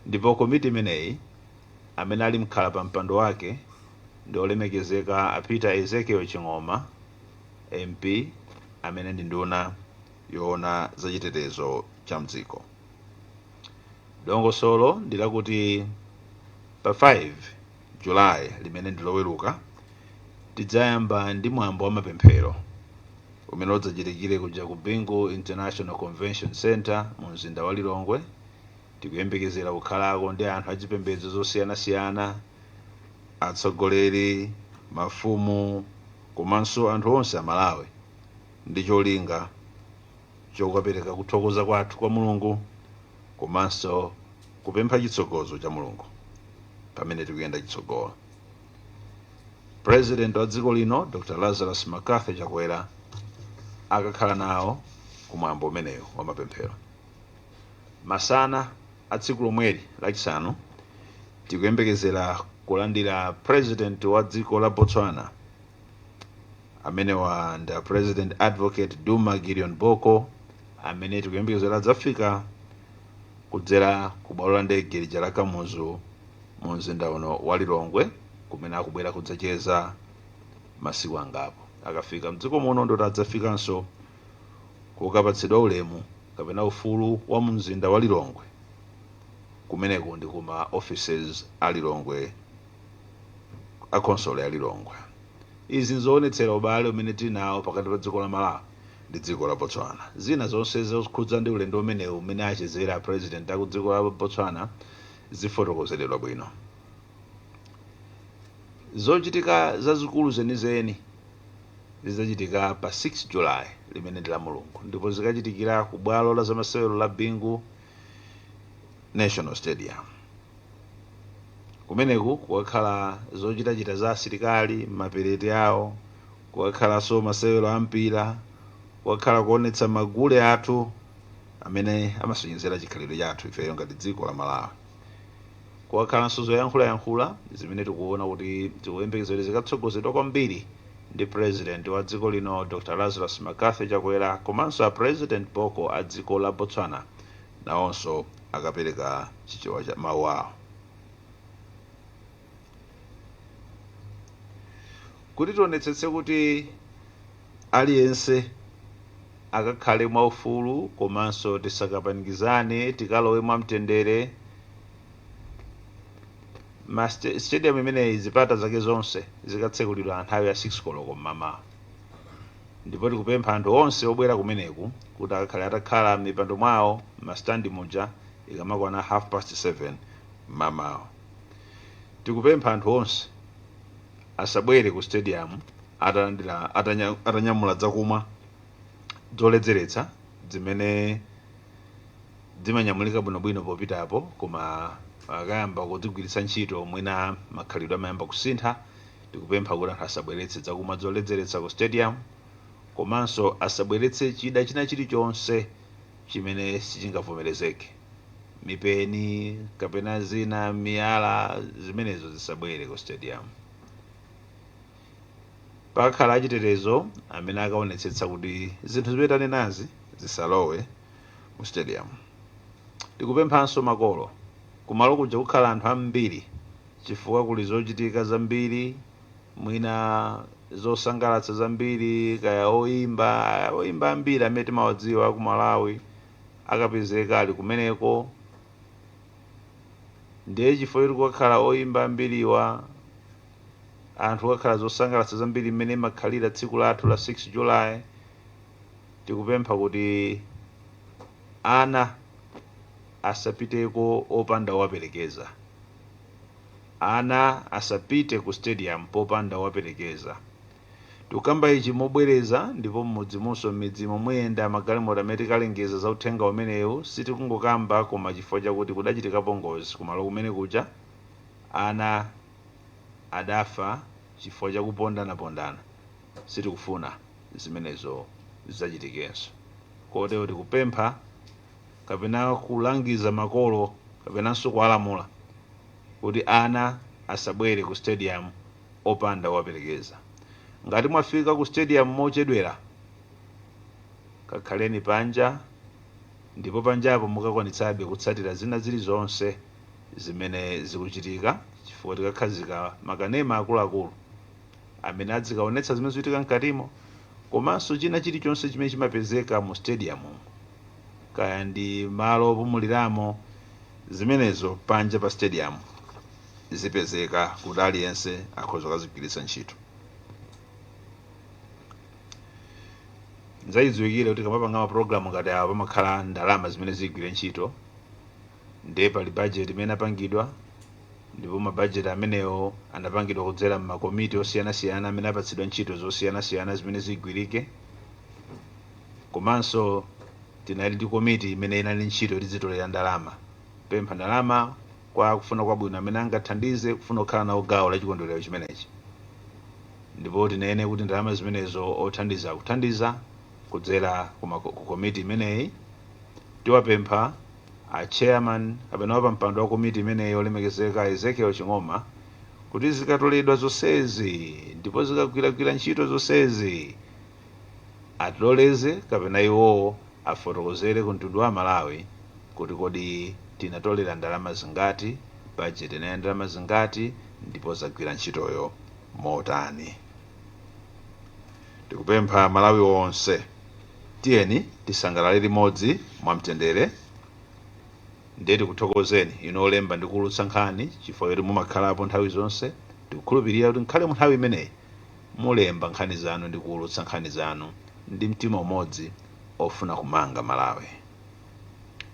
Ndipo komiti imeneyi, amene ali mkhala pa mpando wake ndi olemekezeka a Peter Ezekiel Ching'oma MP, amene ndi nduna yoona zachitetezo cha mdziko. Dongosolo ndi lakuti pa 5 July, limene ndi Loweruka, tidzayamba ndi mwambo wa mapemphero umene udzachitikire kuja ku Bingu International Convention Center mu mzinda wa Lilongwe. Tikuyembekezera kukhalako ndi anthu achipembedzo zosiyanasiyana, atsogoleri, mafumu komanso anthu onse Amalawi, ndi cholinga chokapereka kuthokoza kwathu kwa Mulungu komanso kupempha chitsogozo cha Mulungu pamene tikuyenda chitsogolo. President wa dziko lino, Dr Lazarus McCarthy Chakwera, akakhala nawo kumwambo umenewu wa mapemphero. Masana a tsiku lomweli, Lachisanu, tikuyembekezera kulandira president wa dziko la Botswana. Amenewa ndi President Advocate Duma Gideon Boko, amene tikuyembekezera adzafika kudzera ku bwalo la ndege lija la Kamuzu mu mzinda uno wa Lilongwe, kumene akubwera kudzacheza masiku angapo. Akafika mdziko muno, ndoti adzafikanso kukapatsidwa ulemu kapena ufulu wa mu mzinda wa Lilongwe. Kumeneko ndi kuma offices a Lilongwe, a khonsolo ya Lilongwe. Izi nzoonetsera ubale umene tili nawo pakati pa dziko la Malawi ndi dziko la Botswana. Zina zonse zokhudza ndi ulendo umenewu umene achezera president aku dziko la Botswana zifotokozeredwa bwino. Zochitika zazikulu zenizeni zidzachitika pa 6 July, limene ndi la Mulungu, ndipo zikachitikira ku bwalo la zamasewero la Bingu National Stadium. Kumeneku kukakhala zochitachita za asilikali, maperete awo, kukakhalanso masewero a mpira, kukakhala kuonetsa magule athu amene amasonyezera chikhalidwe chathu ifeyo ngati dziko la Malawi, kukakhalanso zoyankhulayankhula zimene tikuona kuti tikuyembekezera kuti zikatsogozedwa kwambiri ndi president wa dziko lino, Dr Lazarus McCarthy Chakwera, komanso a President Boko a dziko la Botswana nawonso akapereka Chichewa cha mawu awo. Kuti tionetsetse kuti aliyense akakhale mwaufulu komanso tisakapanikizane, tikalowe mwamtendere ma stadium imeneyi, zipata zake zonse zikatsekulidwa nthawi ya 6 koloko mmamawa, ndipo tikupempha anthu onse obwera kumeneku kuti akakhale atakhala m'mipando mwawo m'masitandi muja ikamakwana 7:30 mmamawa. Tikupempha anthu onse asabwere ku stadium atalandira atanyamula zakumwa zoledzeretsa zimene zimanyamulika bwinobwino popitapo, koma akayamba kudzigwiritsa ntchito mwina makhalidwe amayamba kusintha. Tikupempha kuti anthu asabweretse zakumwa zoledzeretsa ku stadium, komanso asabweretse chida china chilichonse chimene sichingavomerezeke, mipeni kapena zina, miyala, zimenezo zisabwere ku stadium. Pakhala achitetezo amene akaonetsetsa kuti zinthu zimene tanenazi zisalowe mu stadium. Tikupemphanso makolo, kumalo kuja kukhala anthu ambiri chifukwa kuli zochitika zambiri, mwina zosangalatsa zambiri, kaya oyimba, oyimba ambiri amene timawadziwa ku Malawi akapezeka ali kumeneko. Ndiye chifukwa choti kukakhala oyimba ambiriwa, anthu kukakhala zosangalatsa zambiri mmene imakhalira tsiku lathu la 6 July, tikupempha kuti ana asapiteko opanda owaperekeza. Ana asapite ku stadium popanda owaperekeza. Tikukamba ichi mobwereza, ndipo mmudzimunso, m'midzimo muyenda magalimoto amene tikalengeza za uthenga umenewu. Sitikungokamba, koma chifukwa chakuti kudachitikapo ngozi kumalo kumene kuja, ana adafa chifukwa chakupondanapondana. Sitikufuna zimenezo zidzachitikenso, kotero tikupempha kapena kulangiza makolo kapenanso kuwalamula kuti ana asabwere ku stadium opanda owaperekeza. Ngati mwafika ku stadium mochedwera, kakhaleni panja, ndipo panjapo mukakwanitsabe kutsatira zina zilizonse. zimene zikuchitika, chifukwa tikakhazika makanema akuluakulu amene adzikaonetsa zimene zikuchitika mkatimo, komanso china chilichonse chimene chimapezeka mu stadium, kaya ndi malo opumuliramo, zimenezo panja pa stadium zipezeka kuti aliyense akhoza kukazigwiritsa ntchito. Nzachidziwikire kuti kamapanga mapulogalamu ngati awa pamakhala ndalama zimene zigwire ntchito, ndiye pali budget imene apangidwa, ndipo mabajeti amenewo anapangidwa kudzera m'makomiti osiyanasiyana amene apatsidwa ntchito zosiyanasiyana zimene zigwirike. Komanso tinali ndi komiti imene inali ntchito tizitolera ndalama, pempha ndalama kwa kufuna kwabwino amene angathandize kufuna kukhala nawo gawo la chikondwerero chimenechi. Ndipo tinene kuti ndalama zimenezo othandiza akuthandiza kudzera ku komiti imeneyi. Tiwapempha a chairman kapena wapampando wa komiti imeneyi, olemekezeka Ezekiel Ching'oma, kuti zikatoledwa zonsezi ndipo zikagwiragwira ntchito zonsezi, atiloleze kapena iwowo afotokozere ku mtundu wa Malawi kuti kodi tinatolera ndalama zingati, budget inali ndalama zingati, ndipo zagwira ntchitoyo motani. Tikupempha Malawi onse, tiyeni tisangalale limodzi mwamtendere. Ndiye tikuthokozeni inu olemba ndi kuwulutsa nkhani chifukwa choti mumakhalapo nthawi zonse. Tikukhulupirira kuti nkhale mu nthawi imeneyi mulemba nkhani zanu ndi kuwulutsa nkhani zanu ndi mtima umodzi ofuna kumanga Malawi.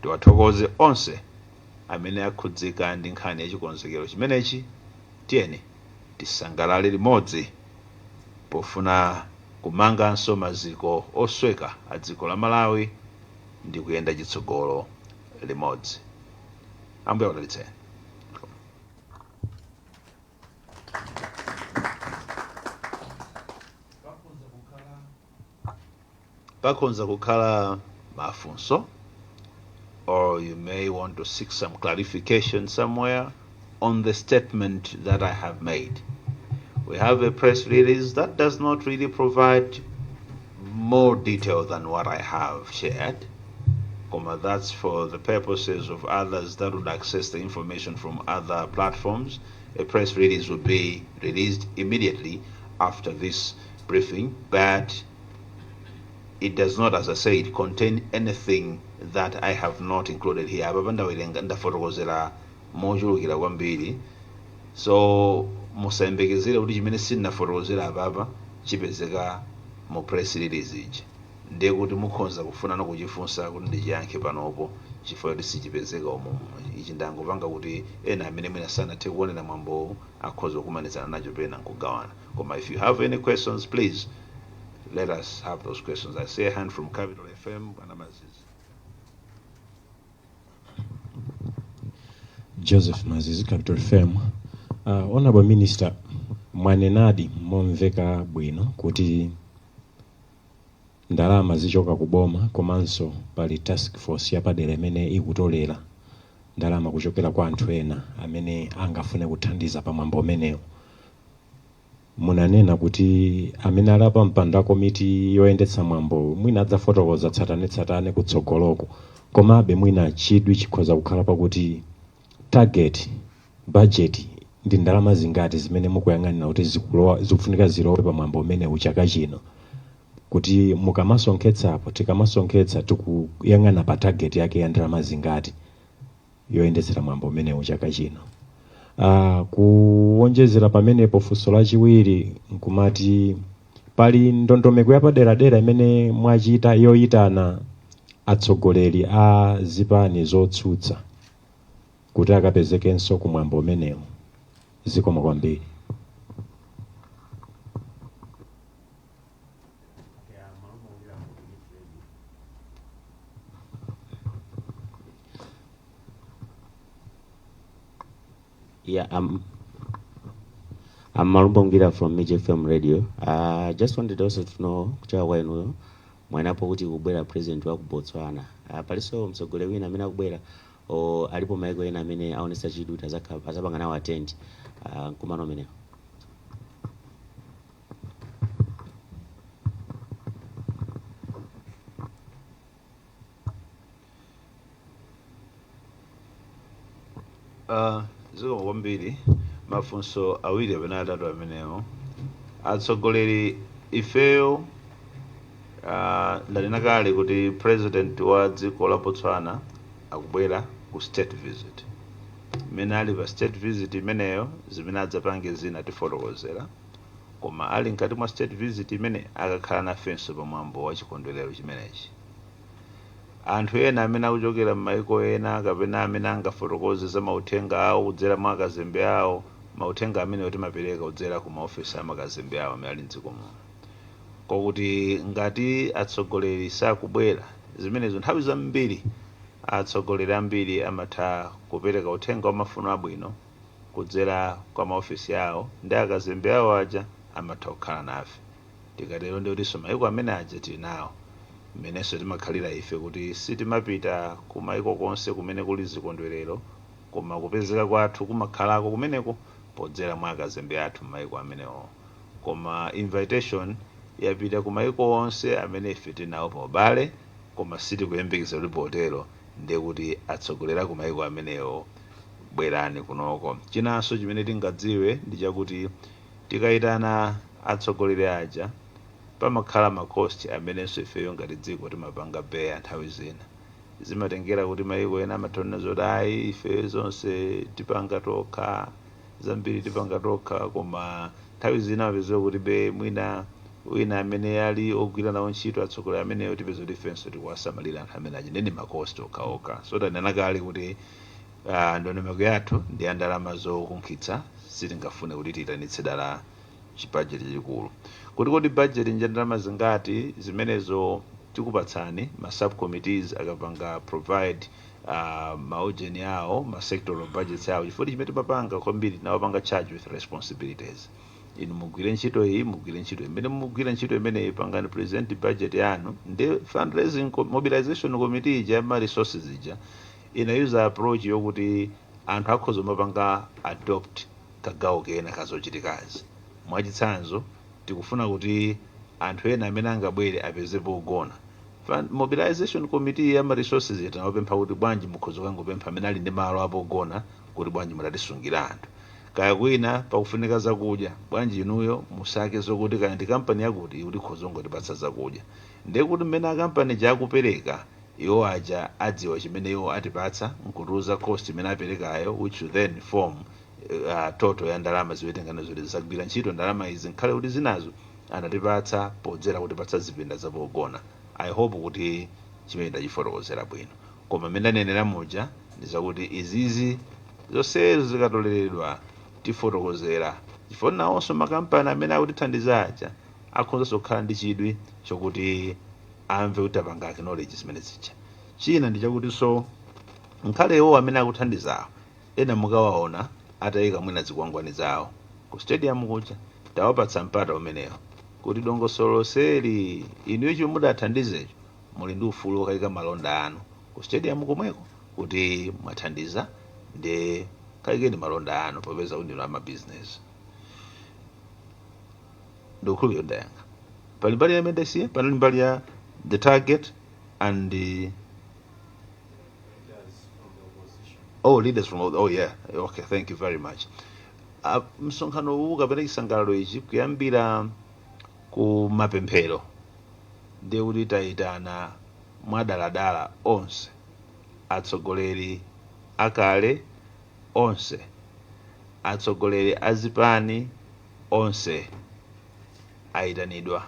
Tiwathokoze onse amene akhudzika ndi nkhani ya chikonzekero chimenechi. Tiyeni tisangalale limodzi pofuna kumanganso maziko osweka a dziko la Malawi ndi kuyenda chitsogolo limodzi. Ambuye akudalitseni. Pakhonza kukhala mafunso, or you may want to seek some clarification somewhere on the statement that I have made. We have a press release that does not really provide more detail than what I have shared. Koma that's for the purposes of others that would access the information from other platforms. A press release will be released immediately after this briefing, but it does not, as I said, contain anything that I have not included here. Apa ndawerenga, ndafotokozera mochulukira kwambiri, so musayembekezere kuti chimene sindinafotokozera apapa chipezeka mu press release ija. Ndiye kuti mukhoza kufunana kuchifunsa kuti ndichiyankhe panopo, chifukwa kuti sichipezeka umu. Ichi ndangopanga kuti ena amene mwina sanathe kuonera mwambowu akhoza kukumanizana nacho pena nkugawana. Koma if you have any questions, please let us have those questions. I see a hand from Capital FM. Bwana Mazizi. Joseph Mazizi, Capital FM. Honorable Minister, mwanenadi momveka bwino kuti ndalama zichoka kuboma, komanso pali task force yapadera imene ikutolera ndalama kuchokera kwa anthu ena amene angafune kuthandiza pamwambo umenewo. Munanena kuti amene ali pa mpando wa komiti yoyendetsa mwambo mwina adzafotokoza tsatanetsatane kutsogoloko, komabe mwina chidwi chikhoza kukhala pakuti target budget ndi ndalama zingati zimene mukuyang'anira kuti zikufunika zilowe pamwambo umenewu chaka chino, kuti mukamasonkhetsapo, tikamasonkhetsa, tikuyang'ana pa target yake ya ndalama zingati yoyendetsera mwambo umenewu chaka chino. Kuwonjezera pamenepo, funso lachiwiri nkumati pali ndondomeko yapaderadera imene mwachita yoyitana atsogoleri a zipani zotsutsa kuti akapezekenso kumwambo umenewu? Zikomo kwambiri. Yeah, I'm Malumbo Ngira from Major FM Radio. I just wanted also to know kuchoka kwa inuyo, mwanenapo kuti kubwera president wa ku Botswana. Palinso mtsogoleri wina amene akubwera o alipo maiko ena amene aonetsa chidwi kuti azapanga nawo attend mkumano umenewo? Zikomo kwambiri. Mafunso awiri kapena atatu amenewo. Atsogoleri, ifeyo ndanena kale kuti president wa dziko la Botswana akubwera ku state visit. Mmene ali pa state visit imeneyo, zimene adzapange zina tifotokozera, koma ali mkati mwa state visit imene akakhala nafenso pamwambo wa chikondwerero chimenechi. Anthu ena amene akuchokera m'mayiko ena kapena amene angafotokoze za mauthenga awo kudzera mwa akazembe awo, mauthenga amene timapereka kudzera ku maofesi a makazembe awo amene ali mdziko muno, kokuti ngati atsogoleri sakubwera, zimenezo nthawi zambiri atsogoleri ambiri amatha kupereka uthenga wa mafuno abwino kudzera kwa maofesi awo, ndi akazembe awo aja amatha kukhala nafe. Tikatero ndikutinso mayiko amene aja tili nawo. Mmenenso timakhalira ife kuti sitimapita ku mayiko konse kumene kuli zikondwerero, koma kupezeka kwathu kumakhalako kumeneko podzera mwa akazembe athu m'mayiko amenewo. Koma invitation yapita ku mayiko onse amene ife tinawo pa ubale, koma sitikuyembekeza kuti potero ndiye kuti atsogolera ku mayiko amenewo bwerani kunoko. Chinanso chimene tingadziwe ndi chakuti tikayitana atsogoleri aja, pamakhala ma cost amenenso ifeyo ngati dziko timapanga bear. Nthawi zina zimatengera kuti mayiko ena amathonena zoti ayi, ife zonse tipanga tokha, zambiri tipanga tokha, koma nthawi zina mapezeka kuti be mwina wina amene ali ogwira nawo ntchito atsogoleri ameneyo, tipeza kuti ifenso tikuwasamalira anthu amene aja, ndi ma cost okhaokha. So tanena kale kuti ndondomeko yathu ndi ya ndalama zokunkhitsa. Sitingafune kuti tiyitanitse dala chibajeti chachikulu. Kuti kodi budget nja ndalama zingati, zimenezo tikupatsani ma subcommittees akapanga provide maujeni awo, ma sectoral budgets awo, chifukwa chimene timapanga kwambiri, tinawapanga charge with responsibilities: inu mugwire ntchito iyi, mugwire ntchito imene mugwire ntchito imeneyi, pangani present budget yanu. Ndi fundraising mobilization committee ija, ma resources ija, inayuza approach yokuti anthu akhoza mapanga adopt kagawo kena kazochitikazi. Mwachitsanzo, tikufuna kuti anthu ena amene angabwere apeze pogona. Mobilization committee ya ma resources tinawapempha kuti bwanji mukhoza kangopempha amene ali ndi malo apogona kuti bwanji mutatisungira anthu. Kaya kwina pakufunika zakudya, bwanji inuyo musake zokuti kaya ndi kampani yakuti ikuti khoza ngotipatsa zakudya. Ndiye kuti mmene akampani jakupereka, iwo aja adziwa chimene iwo atipatsa nkutiuza cost imene aperekayo, which will then form total ya ndalama ziwetengana zoti zagwira ntchito ndalama izi, nkhale kuti zinazo anatipatsa podzera kutipatsa zipinda zapogona. I hope kuti chimene ndachifotokozera bwino, koma mmene ndanenera muja ndi zakuti izizi zonsezo zikatoleredwa tifotokozera, chifukwa nawonso makampani amene akutithandiza aja akhozanso kukhala ndi chidwi chokuti amve kuti apanga acknowledge zimene zija. China ndi chakutinso nkhale iwo amene akuthandizawo, ena mukawaona atayika mwina zikwangwani zawo ku stadium kuja, tawapatsa mpata umenewo kuti dongosolo lonseli inuyo chomwe mudathandizecho, muli ndi ufulu wokayika malonda anu ku stadium komweko, kuti mwathandiza ndi kayikeni malonda anu popeza kuti ndinu amabizinesi. Ndikukhulupirira ndayankha. Pali mbali ya imene panali mbali ya the target and the oh, leaders from, oh yeah, okay, thank you very much. Msonkhano uwu kapena chisangalalo ichi, kuyambira ku mapemphero, ndiye kuti tayitana mwadaladala onse atsogoleri akale, onse atsogoleri azipani, onse ayitanidwa,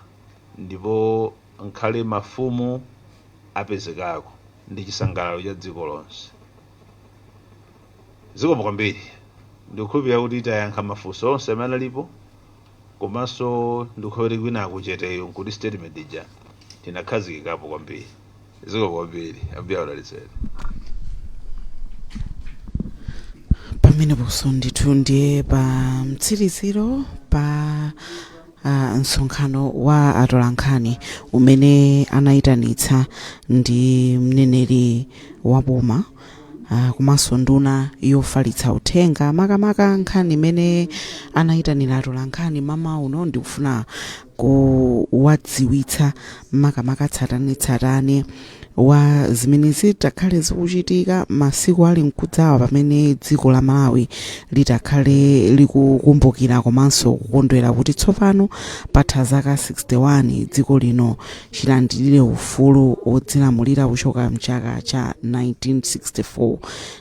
ndipo nkhale mafumu apezekako. Ndi chisangalalo cha dziko lonse. Zikomo kwambiri. Ndikukhulupirira kuti tayankha mafunso onse amene alipo, komanso ndikukhulupirira kuti kwina akucheteyo nkuti statement ija tinakhazikikapo kwambiri. Zikomo kwambiri, ambuye akudalitseni. Pameneponso ndithu ndiye pa mtsiriziro pa msonkhano wa atolankhani umene anayitanitsa ndi mneneri wa boma komanso nduna yofalitsa uthenga. Makamaka nkhani imene anayitanira atolankhani mama uno ndikufuna kuwadziwitsa makamaka tsatanetsatane Wa zimene zitakhale zikuchitika masiku ali mkudzawa, pamene dziko la Malawi litakhale likukumbukira komanso kukondwera kuti tsopano patha zaka 61 dziko lino chilandire ufulu odzilamulira kuchoka mchaka cha 1964.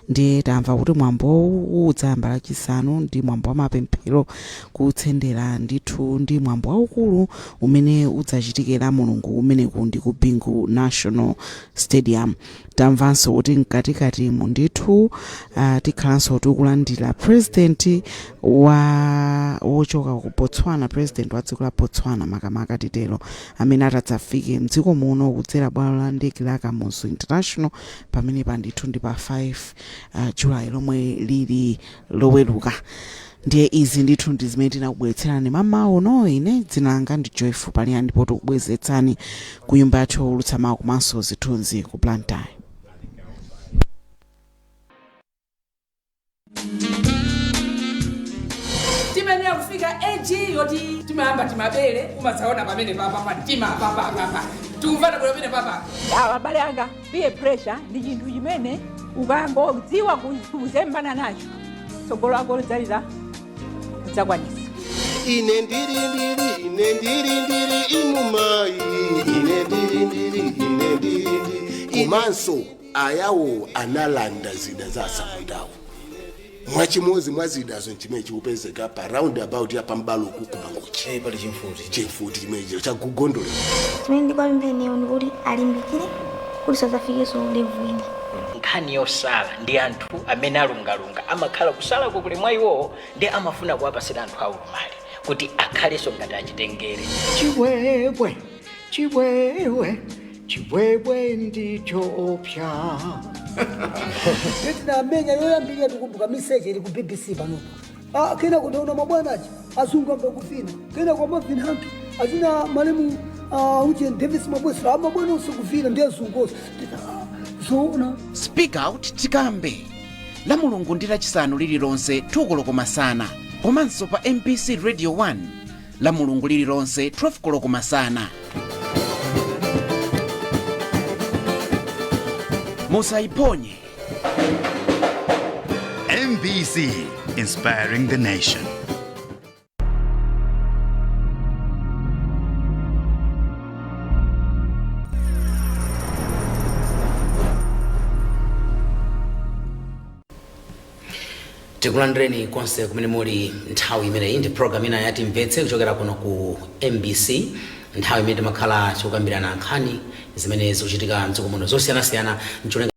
Ndiye tamva kuti mwambowu udzayamba Lachisanu ndi mwambo wa mapemphero, kutsendera ndithu ndi mwambo waukulu umene udzachitikira Mulungu umeneku ndi ku Bingu National Stadium. Tamvanso kuti mkatikatimu ndithu tikhalanso tikulandira president wa wochoka ku Botswana, president wa dziko la Botswana makamaka titero, amene atadzafike mdziko muno kudzera bwalo la ndege la Kamuzu International. Pamenepa ndithu ndi pa 5 July, lomwe lili Loweruka. Ndiye izi ndithu ndi zimene tinakubweretserani mamawa uno. Ine dzina langa ndi Joyful Paliani, ndipo tikubwezeretsani ku nyumba yathu yowulutsa mawu komanso zithunzi ku Blantyre. Timenera kufika age yoti timayamba timabere, umadzaona pamene papa pamtima papapapa tikumvana bwino pamene papa. Abale anga, peer pressure ndi chinthu chimene ukangodziwa kuzembana nacho, tsogolo lako lidzalira lidzakwanisa. Ine ndiri ndiri, ine ndiri ndiri, inu mayi, ine ndiri ndiri, ine ndiri ndiri. Komanso Ayawo analanda zida za asamundawo. Mwachimodzi mwa zidazo chimene chikupezeka pa roundabout ya pambaloku kuMangochi. Pali chimfuti. Chimfuti chimenecho chakugondolera. Chimene ndikuwapempha ndikuti alimbikire kuti sadzafikenso level ina. Nkhani yosala ndi anthu amene alungalunga amakhala kusalako kuli mwa iwowo, ndi amafuna kuwapasira anthu aulumali kuti akhalenso ngati achitengere. Chiwewe, chiwewe, chiwewe ndichopya. Tinamenya yoyambirira, tikumbuka miseche ili ku BBC panopo. Ah, kena kundaona mabwanachi azungu amba kufina, kena kwa Marvin Hunt, achina malemu uche Davis Mabwesera, amabwana onse kufina ndi azungu onse. Zoona. Speak Out, tikambe, la Mulungu ndi Lachisanu lililonse 2 koloko masana, komanso pa MBC Radio 1 la Mulungu lililonse 12 koloko masana. Musayiphonye. MBC, inspiring the nation. Tikulandireni konse kumene muli nthawi imeneyi. Ndi program ina yati Mvetse kuchokera kuno ku MBC, nthawi imene timakhala tikukambirana nkhani zimene zikuchitika mdziko muno zosiyanasiyana mcholinga